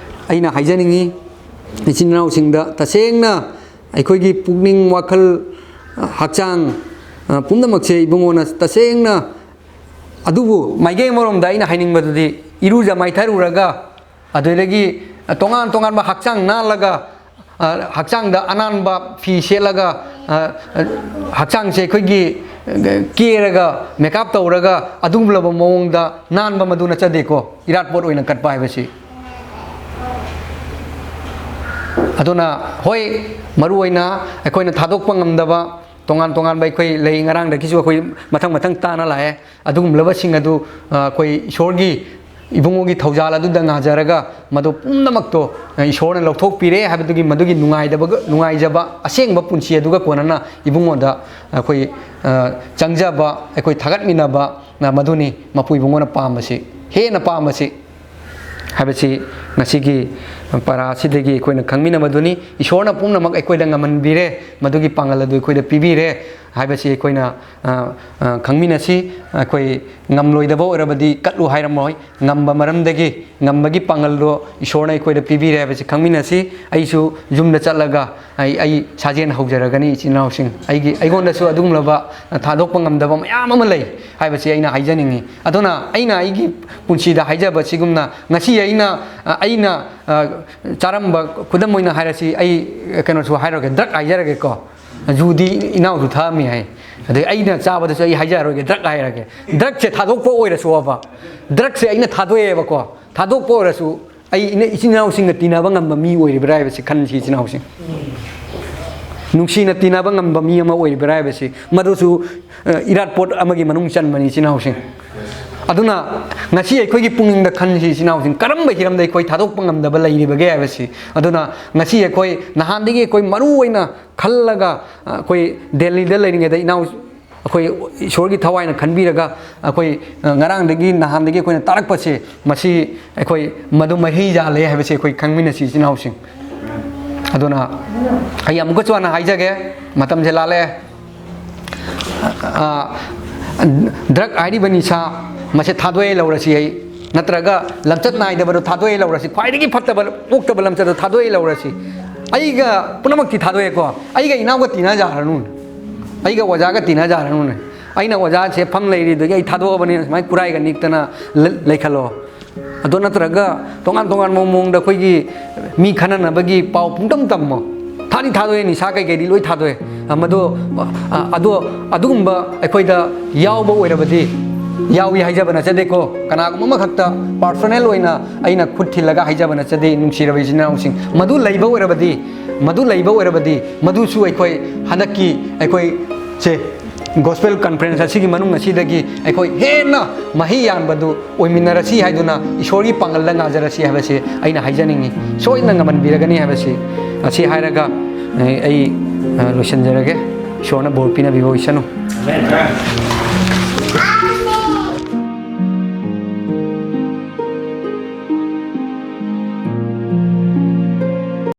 ꯑꯩꯅ ꯍꯥꯏꯖꯅꯤꯡꯉꯤ꯫ ꯏꯆꯤꯟ ꯏꯅꯥꯎꯁꯤꯡꯗ ꯇꯁꯦꯡꯅ ꯑꯩꯈꯣꯏꯒꯤ ꯄꯨꯛꯅꯤꯡ, ꯋꯥꯈꯜ, ꯑ, ꯍꯛꯆꯥꯡ, ꯑ, ꯄꯨꯝꯅꯃꯛꯁꯦ ꯏꯕꯨꯡꯉꯣꯅ ꯇꯁꯦꯡꯅ, ꯑꯗꯨꯕꯨ ꯃꯥꯏꯀꯩ ꯑꯃꯔꯣꯝꯗ ꯑꯩꯅ ꯍꯥꯏꯅꯤꯡꯕꯗꯨꯗꯤ, ꯏꯔꯨꯖ ꯃꯥꯏꯊꯔꯨꯔꯒ, ꯑꯗꯨꯗꯒꯤ ꯇꯣꯉꯥꯟ ꯇꯣꯉꯥꯟꯕ ꯍꯛꯆꯥꯡ ꯅꯥꯜꯂꯒ, ꯑ, ꯍꯛꯆꯥꯡꯗ ꯑꯅꯥꯟꯕ ꯐꯤ ꯁꯦꯠꯂꯒ, ꯑ, ꯍꯛꯆꯥꯡꯁꯦ ꯑꯩꯈꯣꯏꯒꯤ, ꯑ, ꯀꯦꯔꯒ, ꯃꯦꯀꯞ ꯇꯧꯔꯒ, ꯑꯗꯨꯒꯨꯝꯂꯕ ꯃꯑꯣꯡꯗ ꯅꯥꯟꯕ ꯃꯗꯨ ꯅꯠꯆꯗꯦꯀꯣ, ꯏꯔꯥꯠ ꯄꯣꯠ ꯑꯣꯏꯅ ꯀꯠꯄ ꯍꯥꯏꯕꯁꯤ꯫ ꯑꯗꯨꯅ, ꯍꯣꯏ, ꯃꯔꯨ ꯑꯣꯏꯅ ꯑꯩꯈꯣꯏꯅ ꯊꯥꯗꯣꯛꯄ ꯉꯝꯗꯕ ꯇꯣꯉꯥꯟ ꯇꯣꯉꯥꯟꯕ ꯑꯩꯈꯣꯏ ꯂꯩ, ꯉꯔꯥꯡꯗꯒꯤꯁꯨ ꯑꯩꯈꯣꯏ ꯃꯊꯪ ꯃꯊꯪ ꯇꯥꯅ ꯂꯥꯛꯑꯦ꯫ ꯑꯗꯨꯒꯨꯝꯂꯕꯁꯤꯡ ꯑꯗꯨ, ꯑ, ꯑꯩꯈꯣꯏ ꯏꯁꯣꯔꯒꯤ ꯏꯕꯨꯡꯉꯣꯒꯤ ꯊꯧꯖꯥꯜ ꯑꯗꯨꯗ ꯉꯥꯖꯔꯒ ꯃꯗꯨ ꯄꯨꯝꯅꯃꯛꯇꯣ, ꯑ, ꯏꯁꯣꯔꯅ ꯂꯧꯊꯣꯛꯄꯤꯔꯦ ꯍꯥꯏꯕꯗꯨꯒꯤ ꯃꯗꯨꯒꯤ ꯅꯨꯡꯉꯥꯏꯗꯕꯒ, ꯅꯨꯡꯉꯥꯏꯖꯕ, ꯑꯁꯦꯡꯕ ꯄꯨꯟꯁꯤ ꯑꯗꯨꯒ ꯀꯣꯟꯅꯅ ꯏꯕꯨꯡꯉꯣꯗ ꯑꯩꯈꯣꯏ, ꯑ, ꯆꯪꯖꯕ, ꯑꯩꯈꯣꯏ ꯊꯥꯒꯠꯃꯤꯟꯅꯕ, ꯑ, ꯃꯗꯨꯅꯤ ꯃꯄꯨ ꯏꯕꯨꯡꯉꯣꯅ ꯄꯥꯝꯕꯁꯤ, ꯍꯦꯟꯅ ꯄꯥꯝꯕꯁꯤ ꯍꯥꯏꯕꯁꯤ ꯉꯁꯤꯒꯤ ꯄꯔꯥ ꯑꯁꯤꯗꯒꯤ ꯑꯩꯈꯣꯏꯅ ꯈꯪꯃꯤꯟꯅꯕꯗꯨꯅꯤ, ꯏꯁꯣꯔꯅ ꯄꯨꯝꯅꯃꯛ ꯑꯩꯈꯣꯏꯗ ꯉꯝꯍꯟꯕꯤꯔꯦ, ꯃꯗꯨꯒꯤ ꯄꯥꯡꯒꯜ ꯑꯗꯨ ꯑꯩꯈꯣꯏꯗ ꯄꯤꯕꯤꯔꯦ ꯍꯥꯏꯕꯁꯤ ꯑꯩꯈꯣꯏꯅ, ꯑ, ꯑ, ꯈꯪꯃꯤꯟꯅꯁꯤ꯫ ꯑꯩꯈꯣꯏ ꯉꯝꯂꯣꯏꯗꯕ ꯑꯣꯏꯔꯕꯗꯤ ꯀꯠꯂꯨ ꯍꯥꯏꯔꯝꯃꯣꯏ꯫ ꯉꯝꯕ ꯃꯔꯝꯗꯒꯤ, ꯉꯝꯕꯒꯤ ꯄꯥꯡꯒꯜꯗꯣ ꯏꯁꯣꯔꯅ ꯑꯩꯈꯣꯏꯗ ꯄꯤꯕꯤꯔꯦ ꯍꯥꯏꯕꯁꯤ ꯈꯪꯃꯤꯟꯅꯁꯤ꯫ ꯑꯩꯁꯨ ꯌꯨꯝꯗ ꯆꯠꯂꯒ ꯑꯩ, ꯑꯩ ꯁꯥꯖꯦꯟ ꯍꯧꯖꯔꯒꯅꯤ, ꯏꯆꯤꯟ ꯏꯅꯥꯎꯁꯤꯡ꯫ ꯑꯩꯒꯤ, ꯑꯩꯉꯣꯟꯗꯁꯨ ꯑꯗꯨꯒꯨꯝꯂꯕ ꯊꯥꯗꯣꯛꯄ ꯉꯝꯗꯕ ꯃꯌꯥꯝ ꯑꯃ ꯂꯩ ꯍꯥꯏꯕꯁꯤ ꯑꯩꯅ ꯍꯥꯏꯖꯅꯤꯡꯉꯤ꯫ ꯑꯗꯨꯅ ꯑꯩꯅ ꯑꯩꯒꯤ ꯄꯨꯟꯁꯤꯗ ꯍꯥꯏꯖꯕ ꯁꯤꯒꯨꯝꯅ, ꯉꯁꯤ ꯑꯩꯅ, ꯑꯩꯅ, ꯑ, ꯆꯥꯔꯝꯕ, ꯈꯨꯗꯝ ꯑꯣꯏꯅ ꯍꯥꯏꯔꯁꯤ, ꯑꯩ ꯀꯩꯅꯣꯁꯨ ꯍꯥꯏꯔꯒꯦ, ꯗ꯭ꯔꯛ ꯍꯥꯏꯖꯔꯒꯦꯀꯣ꯫ ꯖꯨꯗꯤ ꯏꯅꯥꯎꯁꯨ ꯊꯛꯑꯝꯃꯤ ꯍꯥꯏ꯫ ꯑꯗꯩ ꯑꯩꯅ ꯆꯥꯕꯗꯁꯨ ꯑꯩ ꯍꯥꯏꯖꯔꯔꯣꯏꯒꯦ, ꯗ꯭ꯔꯛ ꯍꯥꯏꯔꯒꯦ꯫ ꯗ꯭ꯔꯛꯁꯦ ꯊꯥꯗꯣꯛꯄ ꯑꯣꯏꯔꯁꯨꯕ, ꯗ꯭ꯔꯛꯁꯦ ꯑꯩꯅ ꯊꯥꯗꯣꯛꯑꯦꯕꯀꯣ, ꯊꯥꯗꯣꯛꯄ ꯑꯣꯏꯔꯁꯨ ꯑꯩ ꯏꯅ-, ꯏꯆꯤꯟ ꯏꯅꯥꯎꯁꯤꯡꯒ ꯇꯤꯟꯅꯕ ꯉꯝꯕ ꯃꯤ ꯑꯣꯏꯔꯤꯕ꯭ꯔꯥ ꯍꯥꯏꯕꯁꯤ ꯈꯟꯁꯤ, ꯏꯆꯤꯟ ꯏꯅꯥꯎꯁꯤꯡ꯫ ꯅꯨꯡꯁꯤꯅ ꯇꯤꯟꯅꯕ ꯉꯝꯕ ꯃꯤ ꯑꯃ ꯑꯣꯏꯔꯤꯕ꯭ꯔꯥ ꯍꯥꯏꯕꯁꯤ, ꯃꯗꯨꯁꯨ, ꯑ, ꯏꯔꯥꯠꯄꯣꯠ ꯑꯃꯒꯤ ꯃꯅꯨꯡ ꯆꯟꯕꯅꯤ, ꯏꯆꯤꯟ ꯏꯅꯥꯎꯁꯤꯡ꯫ ꯑꯗꯨꯅ ꯉꯁꯤ ꯑꯩꯈꯣꯏꯒꯤ ꯄꯨꯛꯅꯤꯡꯗ ꯈꯟꯁꯤ, ꯏꯆꯤꯟ ꯏꯅꯥꯎꯁꯤꯡ, ꯀꯔꯝꯕ ꯍꯤꯔꯝꯗ ꯑꯩꯈꯣꯏ ꯊꯥꯗꯣꯛꯄ ꯉꯝꯗꯕ ꯂꯩꯔꯤꯕꯒꯦ ꯍꯥꯏꯕꯁꯤ꯫ ꯑꯗꯨꯅ ꯉꯁꯤ ꯑꯩꯈꯣꯏ ꯅꯍꯥꯟꯗꯒꯤ ꯑꯩꯈꯣꯏ ꯃꯔꯨ ꯑꯣꯏꯅ ꯈꯜꯂꯒ, ꯑ, ꯑꯩꯈꯣꯏ ꯗꯦꯜꯂꯤꯗ ꯂꯩꯔꯤꯉꯩꯗ ꯏꯅꯥꯎ ꯑꯩꯈꯣꯏ ꯏꯁꯣꯔꯒꯤ ꯊꯋꯥꯏꯅ ꯈꯟꯕꯤꯔꯒ ꯑꯩꯈꯣꯏ, ꯑ, ꯉꯔꯥꯡꯗꯒꯤ, ꯅꯍꯥꯟꯗꯒꯤ ꯑꯩꯈꯣꯏꯅ ꯇꯥꯔꯛꯄꯁꯦ, ꯃꯁꯤ ꯑꯩꯈꯣꯏ ꯃꯗꯨ ꯃꯍꯩ ꯌꯥꯜꯂꯦ ꯍꯥꯏꯕꯁꯤ ꯑꯩꯈꯣꯏ ꯈꯪꯃꯤꯟꯅꯁꯤ, ꯏꯆꯤꯟ ꯏꯅꯥꯎꯁꯤꯡ꯫ ꯑꯗꯨꯅ ꯑꯩ ꯑꯃꯨꯛꯀꯁꯨ ꯍꯥꯟꯅ ꯍꯥꯏꯖꯒꯦ, ꯃꯇꯝꯁꯦ ꯂꯥꯜꯂꯦ꯫ ꯑ, ꯗ꯭ꯔꯛ ꯍꯥꯏꯔꯤꯕ ꯅꯤꯁꯥ ꯃꯁꯦ ꯊꯥꯗꯣꯛꯑꯦ ꯂꯧꯔꯁꯤ ꯑꯩ, ꯅꯠꯇ꯭ꯔꯒ ꯂꯝꯆꯠ ꯅꯥꯏꯗꯕꯗꯣ ꯊꯥꯗꯣꯛꯑꯦ ꯂꯧꯔꯁꯤ, ꯈ꯭ꯋꯥꯏꯗꯒꯤ ꯐꯠꯇꯕ, ꯑꯣꯛꯇꯕ ꯂꯝꯆꯠꯇꯣ ꯊꯥꯗꯣꯛꯑꯦ ꯂꯧꯔꯁꯤ꯫ ꯑꯩꯒ ꯄꯨꯝꯅꯃꯛꯇꯤ ꯊꯥꯗꯣꯛꯑꯦꯀꯣ, ꯑꯩꯒ ꯏꯅꯥꯎꯒ ꯇꯤꯟꯅꯖꯔꯅꯨꯅꯦ, ꯑꯩꯒ ꯑꯣꯖꯥꯒ ꯇꯤꯟꯅꯖꯔꯅꯨꯅꯦ꯫ ꯑꯩꯅ ꯑꯣꯖꯥꯁꯦ ꯐꯝ ꯂꯩꯔꯤꯗꯨꯒꯤ ꯑꯩ ꯊꯥꯗꯣꯛꯑꯕꯅꯤꯅ ꯁꯨꯃꯥꯏꯅ ꯈꯨꯔꯥꯏꯒ ꯅꯤꯛꯇꯅ ꯂ-, ꯂꯩꯈꯠꯂꯣ꯫ ꯑꯗꯨ ꯅꯠꯇ꯭ꯔꯒ ꯇꯣꯉꯥꯟ ꯇꯣꯉꯥꯟꯕ ꯃꯑꯣꯡꯗ ꯑꯩꯈꯣꯏꯒꯤ ꯃꯤ ꯈꯟꯅꯅꯕꯒꯤ ꯄꯥꯎ ꯄꯨꯡꯇꯝ ꯇꯝꯃꯣ꯫ ꯊꯥꯗꯤ ꯊꯥꯗꯣꯛꯑꯦ, ꯅꯤꯁꯥ ꯀꯩꯀꯩꯗꯤ ꯂꯣꯏ ꯊꯥꯗꯣꯛꯑꯦ꯫ ꯑ, ꯃꯗꯨ, ꯑ, ꯑꯗꯣ ꯑꯗꯨꯒꯨꯝꯕ ꯑꯩꯈꯣꯏꯗ ꯌꯥꯎꯕ ꯑꯣꯏꯔꯕꯗꯤ, ꯌꯥꯎꯏ ꯍꯥꯏꯖꯕ ꯅꯠꯆꯗꯦꯀꯣ, ꯀꯅꯥꯒꯨꯝꯕ ꯑꯃꯈꯛꯇ personal ꯑꯣꯏꯅ ꯑꯩꯅ ꯈꯨꯠ ꯊꯤꯜꯂꯒ ꯍꯥꯏꯖꯕ ꯅꯠꯆꯗꯦ, ꯅꯨꯡꯁꯤꯔꯕ ꯏꯆꯤꯟ ꯏꯅꯥꯎꯁꯤꯡ꯫ ꯃꯗꯨ ꯂꯩꯕ ꯑꯣꯏꯔꯕꯗꯤ, ꯃꯗꯨ ꯂꯩꯕ ꯑꯣꯏꯔꯕꯗꯤ, ꯃꯗꯨꯁꯨ ꯑꯩꯈꯣꯏ ꯍꯟꯗꯛꯀꯤ ꯑꯩꯈꯣꯏ ꯁꯦ Gospel Conference ꯑꯁꯤꯒꯤ ꯃꯅꯨꯡ ꯑꯁꯤꯗꯒꯤ ꯑꯩꯈꯣꯏ ꯍꯦꯟꯅ ꯃꯍꯩ ꯌꯥꯟꯕꯗꯨ ꯑꯣꯏꯃꯤꯟꯅꯔꯁꯤ ꯍꯥꯏꯗꯨꯅ ꯏꯁꯣꯔꯒꯤ ꯄꯥꯡꯒꯜꯗ ꯉꯥꯖꯔꯁꯤ ꯍꯥꯏꯕꯁꯤ ꯑꯩꯅ ꯍꯥꯏꯖꯅꯤꯡꯉꯤ꯫ ꯁꯣꯏꯗꯅ ꯉꯝꯍꯟꯕꯤꯔꯒꯅꯤ ꯍꯥꯏꯕꯁꯤ, ꯑꯁꯤ ꯍꯥꯏꯔꯒ ꯑꯩ, ꯑꯩ, ꯑ, ꯂꯣꯏꯁꯤꯟꯖꯔꯒꯦ꯫ ꯏꯁꯣꯔꯅ ꯕꯣꯔ ꯄꯤꯅꯕꯤꯕ ꯑꯣꯏꯁꯅꯨ꯫